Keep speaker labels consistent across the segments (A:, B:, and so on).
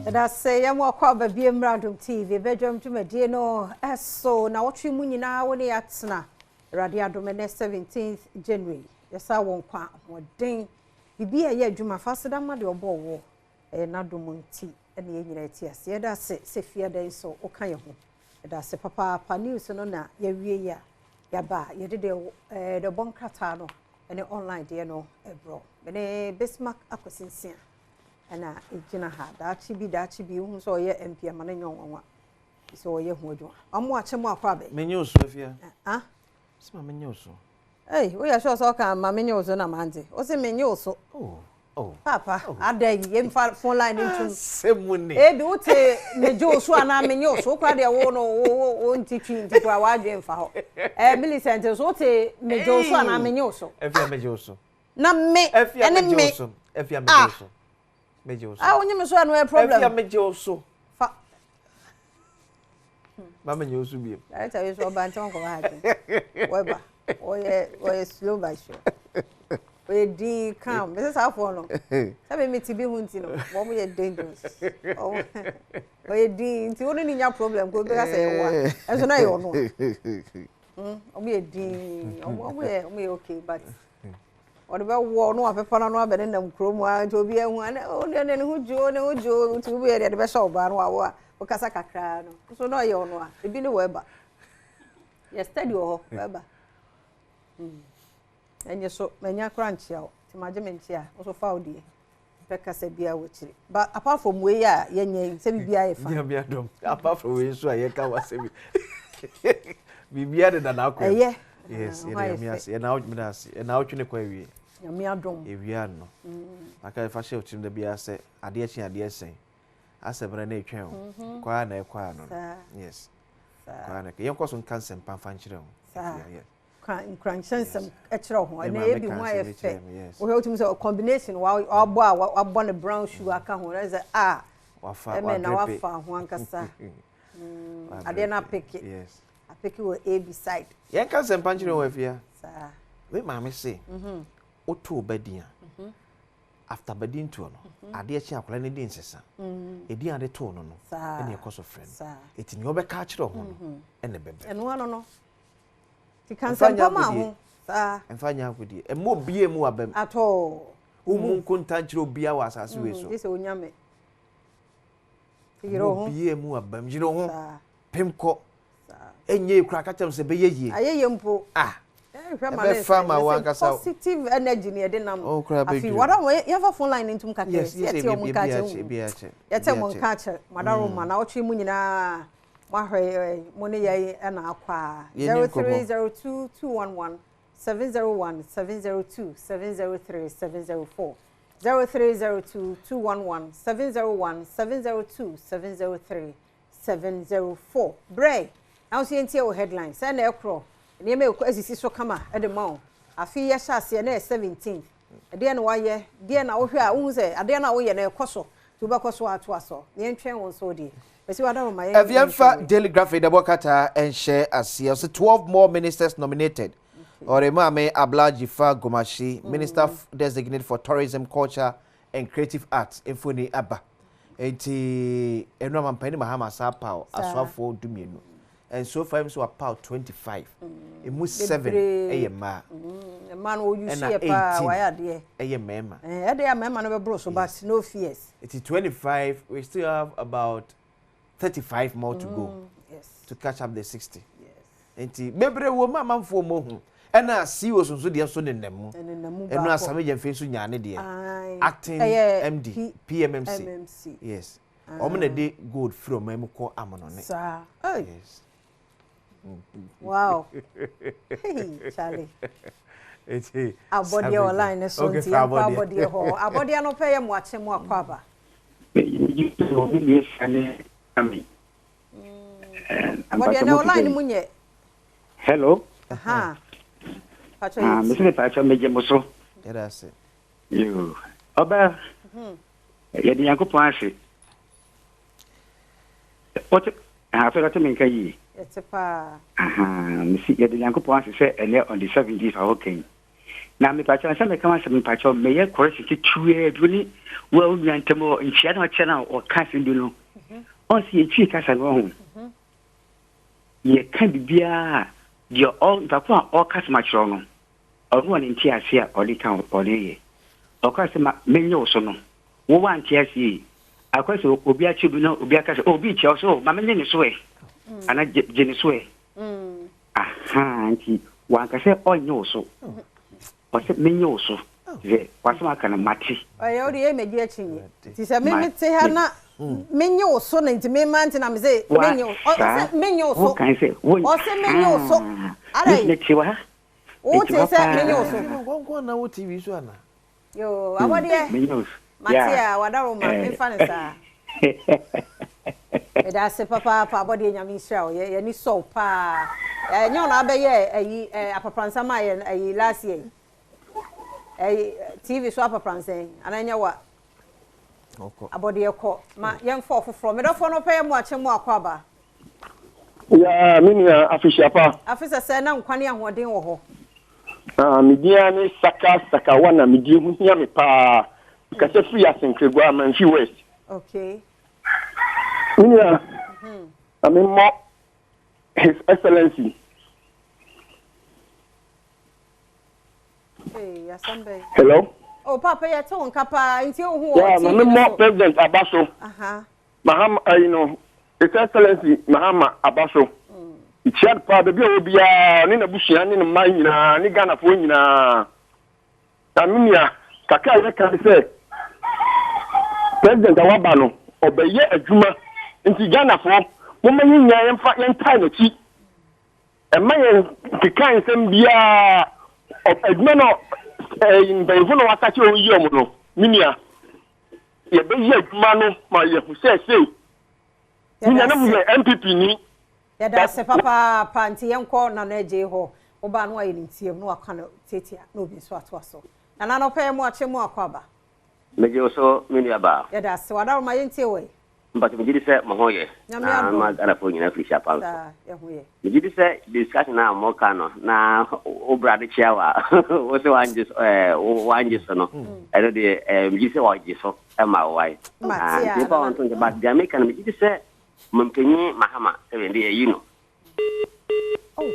A: Yɛda ase yɛn mo akɔ aba bie mmra Adom TV badwam dwumadie no so na wɔtwe mu nyinaa wo ne yɛatena Awurade adom ɛnɛ 17th January yɛsa wɔ nkwa ahoɔden biribi a ɛyɛ adwuma fa aseda ma deɛ ɔbɔɔ wɔ ɛyɛ n'adom nti ɛne yɛn nyinaa ti ase. Yɛda ase sɛ fiada yi nso woka yɛn ho. Yɛda ase papaapa. News no na yɛawie yi a yɛaba a yɛde deɛ ɛɛ deɛ ɔbɔ nkrataa no ɛne online deɛ no ɛbrɔ. Mene Bismarck Akwasi Nsia ɛna ɛgyina ha. Daakye bi daakye bi wohu sɛ ɔyɛ MP ama no nyɛ ɔnwanwa sɛ ɔyɛ ho adwuma. Ɔmo akyɛ mo akɔ abɛ.
B: Menye wo so afia.
A: Ah?
B: Sɛ ma menye wo so.
A: Ei, woyɛ sure sɛ ɔka ma menye wo so na mante. Wo se menye wo so.
B: Oh. Oh.
A: Papa, oh. Adɛn yɛmfa phone line no ntum.
B: Asɛm ni.
A: Ebi wote megye wo so anaa menye wo so. Wokora deɛ wo no wo wo wo nti twi nti kora w'adwene mfa hɔ. Eh, Millicent nso wote megye wo so anaa menye wo so.
B: Afia megye wo so.
A: Na me
B: Afia
A: ɛne
B: megye wo
A: me.
B: so. Afia megye
A: Ah.
B: wo so. Megye wo so.
A: Ah, wonye me so ɛno yɛ problem.
B: Afia megye wo so.
A: Fa.
B: Ma menye wo so biem.
A: Director yi so ɔba nkyɛn ɔnkɔba ha dwen. Wɔba. Ɔyɛ ɔyɛ slow but sure. Ɔyɛ din calm. Bɛsɛ saa afɔ no. Sɛ me me ti bi ho nti no, wɔn yɛ dangerous. Ɔyɛ din nti wɔn ne nya problem ko bɛka sɛ ɛwɔ a. Ɛnso na ɛyɛ ɔno. Wɔn yɛ din. Wɔn yɛ wɔn yɛ okay but ɔde bɛwɔ no wapepa no ano abɛ ne nam kurom a nti obi ehu ana ɔne ne ne ho dwo ne ho dwo nti obi yɛ deɛ de bɛhyɛ ɔbaa no wawo a ɔkasa kakraa no nso na ɔyɛ ɔno a ebi ne wɔ ɛba yɛ steady wɔ hɔ wɔ ɛba ɛnyɛ so manya kora nkyia o nti magye me nkyia nso fa wo deɛ pɛ kasa biara wɔ akyire but apart from wei a yɛnyɛ yi sɛ biribiara yɛ fa.
B: Nyame adom apart from wei nso a yɛka wɔ asɛm biribiara deda n'akwan.
A: Ɛyɛ.
B: Yes, yɛda Nyame ase. Yɛna wo ase. Yɛna wotwe ne kɔ awie.
A: Nyame adom.
B: Ewia no. Aka fa hyɛ otirim da biara sɛ adeɛ kye adeɛ sɛn. Asɛ mmerɛ na etwɛn o. Kɔ a na ɛkɔ a no. Yes. Kɔ a na yɛnkɔ so nka nsɛmpa mfa nkyerɛ ho.
A: Saa. Nkuranhyɛ nsɛm kyerɛ ho. Ɛnna ebi ho ayɛ fɛ. Wohwɛ wotumi sɛ combination wabɔ a wabɔ ne brown shoe aka ho. Na sɛ a ɛmɛ na wafa ho ankasa. Adeɛ no apeke.
B: Yes.
A: Apeke wɔ A B side.
B: Yɛnka nsɛmpa nkyerɛ ho afia.
A: Saa.
B: Me maame se woto ba din a after ba din toɔ no adeɛ kye akwadaa no di nsesa. Edin ade too no no ɛna ɛkɔ so frɛ no. Eti nea ɔbɛka akyerɛ ho no ɛna ɛbɛbɛ.
A: Ɛno ano no. Ti ka nsɛmpa ma ho. Saa.
B: Mfa nyɛ agodie. Ɛmma obiara mu abam.
A: Atɔ.
B: Wommu nkonta nkyerɛ obiara wɔ asase wei so.
A: Gye sɛ onyame.
B: Ɛmma obiara mu abam. Yere ho. Pem kɔ. Ɛnyɛ yi koraa ka kyerɛ m sɛ ɛbɛyɛ yie.
A: Ayɛ yie mpo.
B: Ah.
A: Ɛhwɛ ma ne
B: Ɛbɛfa ma wo ankasa.
A: Positive energy ni yɛde nam.
B: Oh, koraa
A: Afei
B: bɛdwiri.
A: wada wɔn yɛmfa phone line ntum kakra.
B: Yes, yes,
A: Yɛte wɔn nka akyerɛ
B: ebi
A: mu.
B: akyɛ.
A: Yɛte wɔn nka akyerɛ. Madaro ma na ɔtwe mu nyinaa. Mahwɛ mo ne yɛn ɛna akɔ a.
B: Yɛni nkɔmmɔ.
A: 0302 211 701 702 703 704. 0302 211 701 702 703 704. Brɛ na nso yɛntie wo headline sɛ na ɛkorɔ nneɛma ɛkɔ asisi so kama ɛde ma wo. Afei yɛhyɛ aseɛ na yɛ 17th. Ɛdeɛ na wayɛ, deɛ na wohwɛ a wohu sɛ adeɛ na woyɛ na ɛkɔ so. Nti wobɛkɔ so atoa so. Na yɛntwɛn wo nso deɛ. Bɛsi wada ma yɛn.
B: Avianfa Daily Graphic dɛbɔ kata ɛnhyɛ aseɛ. Ɔsɛ 12 more ministers nominated. Ɔre maame Abla Dzifa Gomashie, Minister designate for Tourism, Culture and Creative Arts, mfoni aba. Enti ɛnu amampanin Mahama saa paw asoafoɔ 12. And so far nso wapaw 25. Emu 7 ɛyɛ mmaa.
A: Mmaa no wɔyi so
B: Ɛna
A: yɛ paa
B: 18
A: wayɛ adeɛ.
B: ɛyɛ mmarima.
A: Ɛde a mmarima no bɛboro so but no fears.
B: Eti 25, we still have about 35 more to go to catch up the 60.
A: Yes.
B: Nti bebree wɔ mu amanfoɔ mo hu. Ɛna CEOs nso deɛ nso nenam mu.
A: Ɛnenam mu
B: Ɛno
A: baako.
B: Asame Gyamfi nso nyaa ne deɛ.
A: Aye.
B: Acting
A: Ɛyɛ
B: MD, PMMC.
A: MMC.
B: Yes. Wɔn na de gold firi ɔman mu kɔ amanɔne.
A: Saa. Hey.
B: Yes.
A: Wow. Hey, Charlie.
B: Eti
A: Abɔdeɛ wɔ line ne so
B: Okay,
A: nti
B: fa
A: yɛnkɔ
B: abɔdeɛ.
A: abɔdeɛ hɔ. Abɔdeɛ no pɛ yɛ mo akye mo akɔ aba. Abɔdeɛ na wɔ line no mu nyɛ.
C: Hello.
A: Aha. Patro
C: Ah,
A: yɛ
C: mesi me pakyɛ megye mo so.
B: Yɛda ase.
C: Yo. Ɔbaa, yɛde Nyankopɔn ase. Wote, afei ɔte me nka yie.
A: Yɛte paa.
C: Aha, mesi yɛde Nyankopɔn ase sɛ ɛnɛ on the 17th a wɔka yi. Na mepakyɛw ansa mɛka m'asɛm mepakyɛw mɛyɛ correction ketewaa bi ne wo a wo nua ntam wɔ nkyia na ɔkyerɛ na ɔka asɛm bi no ɔn sɛ yɛtwi kasa no ɔho yɛka biribiara a deɛ ɔ nipa ko a ɔka asɛm akyerɛ no ɔno wɔ ne nte ase a ɔde ka ɔde yɛ ɔka sɛ ma menyɛ wo so no wo wante ase yi akɔ sɛ obi akyerɛ bi na obi aka sɛ obi kyerɛ wo so ma menyɛ ne so ɛ ana gye ne so ɛ. Ahaa nti wanka sɛ ɔnyɛ wo so ɔsɛ menyɛ wo so sɛ wasɛm aka no mate.
A: Ɔyɛ wo deɛ mɛgye akyinnye nti sɛ me mete ha na menye wo so no nti mema nti na mese menye wo ɔsɛ menye wo so ɔsɛ menye wo so
C: adai mete wɔ ha
A: wote sɛ menye wo so.
B: Nkonko na wo TV so ana.
A: Yoo, abɔdeɛ. Mate a, wadaroma, memfa no saa. Meda ase papaapa, abɔdeɛ Nyame nhyira wo. Yɛ ani sɔ wo paa. Ɛnyɛ wo na abɛyɛ ayi apapransa ma yɛ ayi last year yi. Ayi TV so apapransa yi, ana ɛnyɛ wa? Abɔdeɛ kɔ. Ma yɛmfa ɔfoforɔ. Medɔfoɔ no pɛ yɛ mo akye mo akɔ aba.
D: Yaa me nua afehyia pa.
A: Afe sɛsɛɛ na nkwa ne ahoɔden wɔ hɔ.
D: Ah me din ara ne Saka Sakawa na me din ho hia me paa. Me kasa firi Asenkregua, Mamfi West.
A: Okay.
D: Me nua, na me mmɔ His Excellency.
A: Hey, asɛm bɛn?
D: Hello.
A: Oh, papa yɛ te wo nka paa nti ohu wɔ
D: Yeah,
A: TV
D: na me
A: no
D: mmɔ
A: so.
D: President aba so.
A: Aha.
D: Mahama ayi no, His Excellency Mahama aba so. Mekyia no paa, baabi a ɔwɔ biara, ɔne n'abusua ne ne mma nyinaa ne Ghanafoɔ nyinaa. Na me nua, kakra a yɛka ne sɛ, President a waba no, ɔbɛyɛ adwuma. Nti Ghanafoɔ, momma yɛn nyinaa yɛmfa yɛntae n'akyi. Ɛmma yɛn nkeka nsɛm biara. Adwuma no ɛɛ mpanyinfo na wɔasakye wɔn yi wɔn no, me nua. Yɛbɛyɛ adwuma no ma yɛhu sɛ sei. Me nua na meyɛ NPP ni.
A: Yɛda ase papaapa nti yɛnkɔ Nana Adjei hɔ. Wobaa no wayɛ ne ntiam na waka no tiatia na obi nso atoa so. Nana anɔpa yi mo akye mo akɔ aba.
E: Megye wo so me nua baa.
A: Yɛda ase. W'adaworoma yɛntie wo ɛ.
E: Mpakyɛ megye di sɛ mo ho yɛ
A: Nyame
E: na
A: adom.
E: ma Ghanafoɔ nyinaa firi hyia pa nso.
A: Saa, yɛ ho yɛ.
E: Megye di sɛ discussion a mo ka no na wo bra de kyea wo a wo se wangye so ɛɛ wangye so no ɛno deɛ ɛɛ megye di sɛ wagye so ma wo wae.
A: Mate
E: Ah,
A: a,
E: nti nipa
A: Nana.
E: wɔn to nkyɛn but deɛ meka no megye di sɛ mampanyin Mahama sɛ wɛn de yɛyi no.
A: Oh.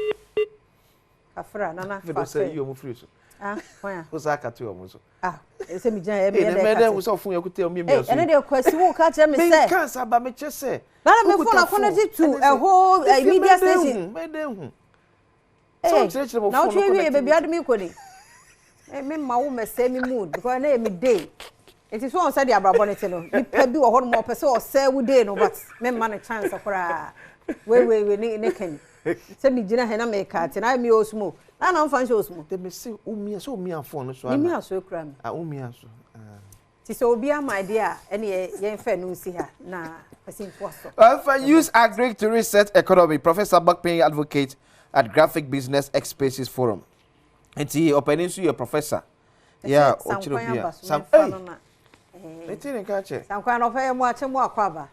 A: Kafra, Nana,
B: Afei
A: fa
B: de sɛ
A: kyɛ.
B: yi wɔn firi so.
A: Ah, hwan a?
B: Wo saa akate wɔn so.
A: Ah, ɛsɛ mi gyina ɛmi
B: Ee,
A: yɛ
B: na
A: dɛ
B: mɛdɛ
A: kate.
B: wo sɛ ɔfon yɛ kuta wɔn
A: Ee,
B: miamia so
A: ɛne
B: yi.
A: deɛ Kwasi wo ka kyerɛ me sɛ.
B: Menka nsa ba mekyɛ sɛ.
A: Nana me
B: Wokuta
A: phone akɔnɛgye
B: phone.
A: to
B: Ɛne
A: a
B: sɛ,
A: whole
B: efie
A: media
B: mɛdɛ
A: station.
B: hu, mɛdɛ hu. Sɛ
A: Ee,
B: wokyerɛkyerɛ mo
A: na
B: phone no
A: wotwe wie baabi
B: connectivity.
A: ade mi kɔ ni. Me me ma wo mɛsɛe me mood because ɛnɛ yɛ me day. Nti so wɔn sɛ de abrabɔ ne te no, nipa bi wɔ hɔ nom a ɔpɛ sɛ ɔsɛe wo day no but me mma no chance koraa. Wei wei wei ne ne kan. Sɛ me gyina ha na me ka te na me osmo. Na na mfa nhyɛ osmo.
B: De me se omia sɛ omia phone no so
A: Me
B: ana.
A: mia so ekura me.
B: Ah, omia so. Ah.
A: Ti sɛ obi ama idea a ɛne yɛn fɛ no nsi ha na kwasi ntoa so.
B: Alpha use agric to reset economy. Professor Bokpin advocate at Graphic Business Experts Forum. Nti ɔpanin nso yɛ professor. Yeah,
A: Ɛsɛ
B: ɔkyerɛ
A: sankwan
B: obi a.
A: aba so
B: Sam,
A: memfa
B: hey,
A: no na. Eh,
B: mete ne nka kyɛ.
A: Sankwan na ɔpɛ yɛ mo akye mo akɔ aba.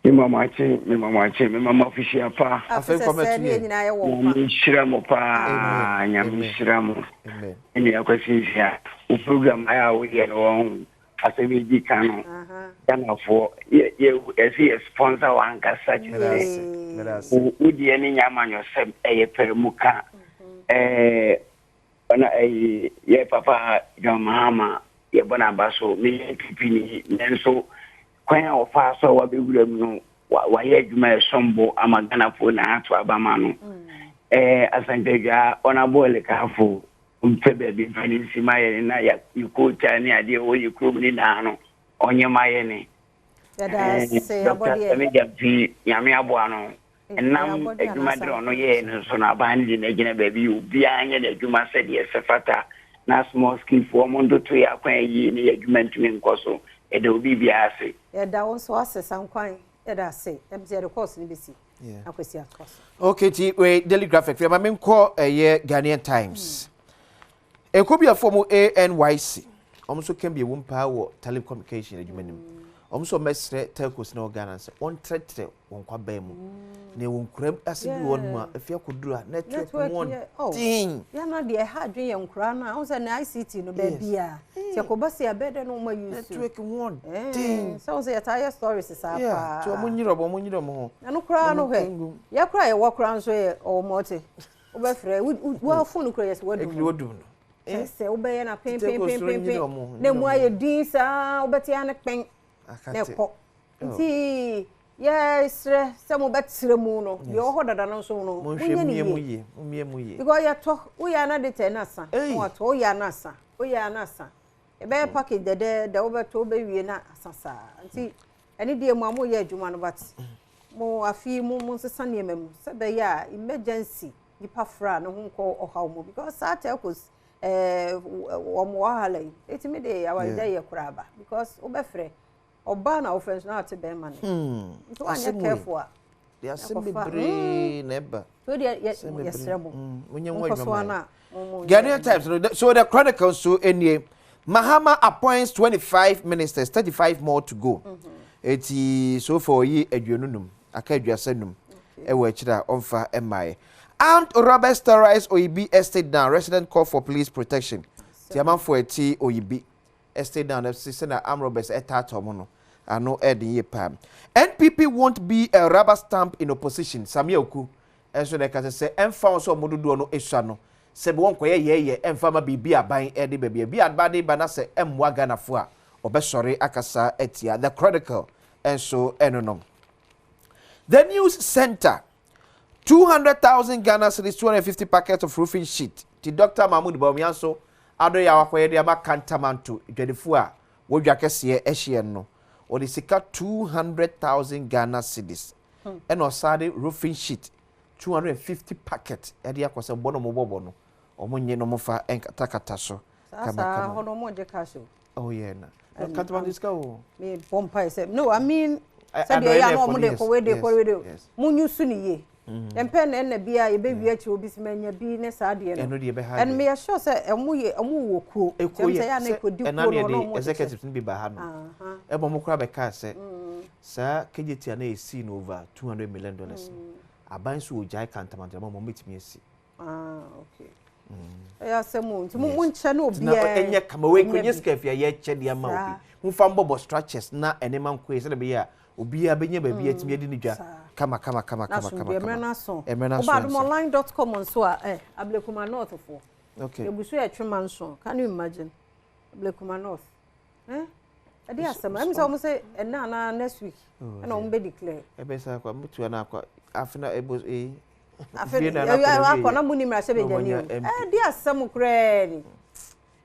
C: Me ma mo akye, me ma mo akye, me ma mo afihyia pa.
A: Afe
B: Afei
A: sɛsɛ
B: nkɔmɛto
A: ne yɛn
B: yɛn.
A: nyinaa yɛ wɔ
C: Nyame
A: nkwa.
C: nhyira mo paa,
B: Amen.
C: Nyame
B: Amen.
C: nhyira mo.
B: Amen.
C: Me nua Kwasi Nsia, wo program ayɛ a woyɛ no wɔ ho asɛm yi di kan no,
A: Aha.
C: Ghanafoɔ yɛ yɛ yɛse yɛ sponsor wo ankasa kyerɛ
B: Meda
C: sɛ
B: ase. Meda ase.
C: wo wo deɛ ne nyɛ amanyɔsɛm ɛyɛ pɛɛ mu ka. Ɛɛ Ɔna ɛyi yɛ papa John Mahama yɛbɔ n'aba so meyɛ NPP ni nanso kwan a ɔfaa so a wabɛwura mu no wayɛ adwuma a ɛsom bo ama Ghanafoɔ nyinaa ato aba ma no. Ɛɛ Asantadwa ɔnabɔ Elekaafo mpɛ baabi mfa ne nsi ma yɛne na yɛ koota ne adeɛ ɛwɔ yɛ kurom ne nyinaa no ɔnyɛ ma yɛne.
A: Yɛda ase
C: Dr.
A: abɔdeɛ.
C: Sami Gyamfi Nyame aboa no
A: Ɛyɛ
C: Ɛnam
A: abɔdeɛ
C: adwuma
A: anaasɛ
C: dene a ɔno
A: ampa?
C: yɛeɛ no so no, aban no de no agyina baabi a obiara nyɛ n'adwuma sɛdeɛ ɛsɛ fata, na small scale foɔ wɔn ntotoeɛ akwan yie ne yɛn adwuma ntumi nkɔ so. Yɛda obi biara ase.
A: Yɛda wo nso ase Sankwan, yɛda ase. Ɛm sɛ yɛde course no bɛsi na Kwasi atoa so.
B: Okay, ti wei Daily Graphic fɛ ma menkɔ ɛyɛ Ghanaian Times. Ekuo bi a ɛfɔ mu ANYC, wɔn nso ka bi ɛwom paa wɔ telecommunication adwuma no mu. Wɔn nso wɔbɛsrɛ telcos na wɔ Ghana sɛ wɔntrɛtrɛ wɔn kwaban mu. Na ɛwɔ nkura ase bi wɔ hɔnom a efi akɔduru a network mu
A: Network yɛ oh.
B: ɔden.
A: Yɛn na deɛ ɛha adwene yɛ nkoraa no a ɔn sɛ na ICT no baabi a sɛ kɔba se abɛɛ dɛ na wɔn ayi so.
B: Network mu ɔden.
A: Sɛ wɔn sɛ yɛtaa yɛ stories saa
B: Yeah,
A: paa.
B: nti wɔn nyere wɔn nyere wɔn ho.
A: Ɛno koraa no
B: Wɔn
A: hwɛ
B: ngum.
A: yɛ koraa yɛwɔ koraa nso yɛ ɔwɔ mɔte wobɛfrɛ wo phone koraa yɛ sɛ wadum
B: Ekiri
A: no.
B: wadum no.
A: Kyerɛ sɛ wobɛyɛ na
B: Tete kɔ soro
A: penpenpenpen
B: nyere wɔn ho,
A: na
B: nyere
A: mu
B: wɔn
A: ayɛ din saa wobɛte ya ne kpɛn na
B: Akate.
A: ɛkɔ nti yɛsrɛ sɛ mobɛtrɛ mu no deɛ ɔwɔ hɔ dada no nso no
B: Monhwɛ
A: monyɛ ne
B: mmie mu
A: yie
B: yie, mommie mu yie.
A: because yɛtɔ woyɛ ana de tɛ na asa
B: Ei.
A: na watɔ woyɛ ana asa woyɛ ana asa ɛbɛyɛ package dɛdɛɛdɛ wobɛtɔ wobɛwie na asa saa nti ɛne deɛ mu a moyɛ adwuma no but mo afei mo mo nsesa nneɛma mu sɛ bɛyɛ a emergency nipa fra ne ho nkɔ ɔhaw mu because saa telcos wɔn wahala yi etimi de awaregya yɛ koraa ba because wobɛfrɛ ɔbaa na wofrɛ nso na ate bɛrima ne nti woanyɛ
B: Asɛm wei.
A: careful a
B: De asɛm
A: Ɛkɔfa.
B: bebree na ɛba.
A: so deɛ yɛ
B: Asɛm bebree.
A: yɛsrɛ mo
B: Monyɛ ho
A: monkɔ so
B: adwuma
A: ana mo mo
B: Ghanaian Times no, so the Chronicle so nie Mahama appoints 25 ministers, 35 more to go. Eti so far yi 25 aka 35 ɛwɔ akyire a ɔmfa mmaeɛ. Armed robbers terrorize Oyibi estate down, resident call for police protection. Ti amanfoɔ ɛti Oyibi estate down ɛsi sɛ na armed robbers ɛtaata ɔmo no ano ɛden yie paa. NPP won't be a rubber stamp in opposition. Samia Oku ɛnso na ɛka sɛ sɛ ɛmfa wɔn sɛ ɔmo dodoɔ no esua no sɛ bi wɔn kɔyɛ yɛyɛ ɛmfa ma biribi aban ɛde baabi ebi aban de ba na sɛ ɛmmoa Ghanafoɔ a ɔbɛsɔre akasa ɛtia. The Chronicle ɛnso ɛno no. The News Center, 200,000 Ghana cedis, 250 packets of roofing sheet. Ti Dr. Mahmoud Bawumia nso ado yɛ awakɔyɛ de ama Kantamanto dwadifoɔ a wɔdwa kɛseɛ ahyia no. Wɔde sika 200,000 Ghana cedis. Ɛna ɔsan de roofing sheet 250 packet ɛde akɔ sɛ bɔ no mo bɔbɔ no. Ɔmo nye no mo fa ɛnkatakata so.
A: Saa saa hɔ no ɔmo gye cash o.
B: Oh yeah na. Kantamanto sika o.
A: Me bɔ mpae sɛ no, I mean
B: Ɛ-
A: sɛdeɛ
B: adɔeɛ
A: ɛyɛ a
B: na
A: na
B: ɛkɔ
A: ɔmo
B: no,
A: de
B: yes,
A: kɔ wei de
B: yes,
A: kɔ wei de
B: yes.
A: mo nyu so ne yie yɛmpɛ na ɛna bi a yɛbɛwie akyi obi sɛ manya bi ne saa adeɛ no
B: Ɛno deɛ ɛbɛha
A: ɛno
B: adwene.
A: meyɛ sure sɛ ɛmo yɛ ɔmo wɔ kuo
B: Ekuo
A: kyɛm
B: yɛ
A: sɛ yɛ a na
B: sɛ
A: ɛkɔdi
B: ɛna
A: kuo
B: ne
A: no na
B: yɛde
A: ɔmo kyekyɛ
B: executives no bi ba ha no. Ɛbɔ mo koraa bɛkaa sɛ saa KJT a na yɛsii no over $200 million no, aban so wɔgyae Kantamanto ma mo bɛtumi asi.
A: Ah, okay, ɛyɛ asɛm o, nti mo monkyɛ ne
B: na
A: obiara
B: ɛnyɛ kama wei
A: ɛnyɛ
B: kɔnyɛ
A: bi.
B: sika fia yɛkyɛ de ama obi
A: Saa.
B: momfa mbɔbɔ structures na ɛnema nkɔ yɛ sɛdeɛ ɛbɛyɛ a obiara bɛnya baabi atumi adi ne dwa
A: Saa.
B: kama kama kama
A: na
B: kama kama
A: asomdwe mmerɛ
B: kama
A: no aso.
B: Mmerɛ no aso
A: Woba
B: ansa.
A: adomonline.com nso a Ablekuma North foɔ yɛgu so yɛtwe ma nso. Can you imagine Ablekuma North ɛde asɛm ɛmi sɛ ɔmo sɛ ɛnna anaa next week ɛna ɔmo bɛ declare.
B: Ɛbɛ sa akɔ mutua na akɔ afe na ɛbɔ ee
A: afei
B: fie na na akɔ
A: akɔ na mu ni mmarahyɛ
B: Na
A: badwani o
B: wɔnya MP.
A: Ɛde asɛm koraa ni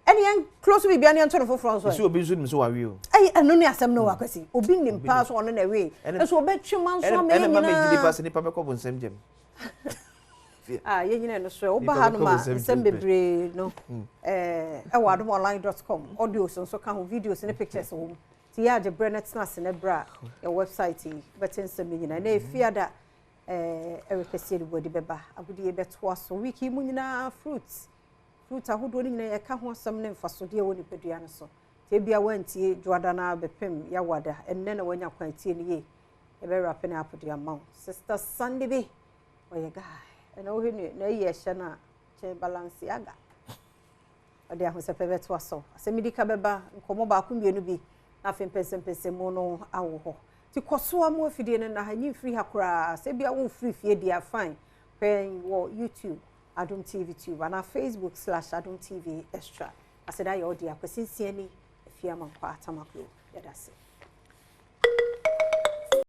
A: ɛne yɛn close biribi ne yɛn to no foforɔ nso.
B: Ɛsɛ obi nso nim sɛ wawe o.
A: Ɛyi ɛno ne asɛm no wɔ akwasi obi nim paa so ɔno na ɛwee nso ɔbɛtwe ma nso ama
B: ɛne
A: yɛn
B: ma megye nipa
A: nyinaa
B: sɛ nipa bɛkɔ bonsam gyam.
A: A yɛn nyinaa no so woba
B: Nipa
A: ha no
B: bɛkɔ
A: ma
B: bonsam
A: nsɛm
B: gyam.
A: Bebree no ɛwɔ adomonline.com, audios nso ka ho, videos ne pictures wɔ mu, nti yɛ agye berɛ no tena ase ne berɛ a yɛ website yi bɛte nsɛm no nyinaa na ɛfiada ɛrekɛseɛ no buadi bɛba agodie bɛtoa so. Week yi mu nyinaa fruit ahodoɔ no nyinaa yɛka ho asɛm ne mfasodeɛ wɔ nipadua no so, nti ebia wantie dwoada no abɛpem yɛawada ɛnnɛ na wanya kwan tie no yie. Yɛbɛwrape ne apode ama wo. Sister Sandy bi ɔyɛ guy ɛna wohwɛ ne na ayi ɛhyɛ no a kyɛn Balenciaga ɔde ahosɛpɛ bɛtoa so. Asɛm di ka bɛba nkɔmmɔ baako mmienu bi na afei mpɛnsɛmpɛnsɛmu no awɔ hɔ, nti kɔ so a mo afidie no na ha nyi mfiri ha koraa sɛ bia womfiri fie deɛ a fine, hwɛ wɔ YouTube Adom TV Tube anaa Facebook/Adom TV Extra. Aseda yɛ ɔde akwasi nsia ni afie ama nkɔ atamaklo. Yɛda ase.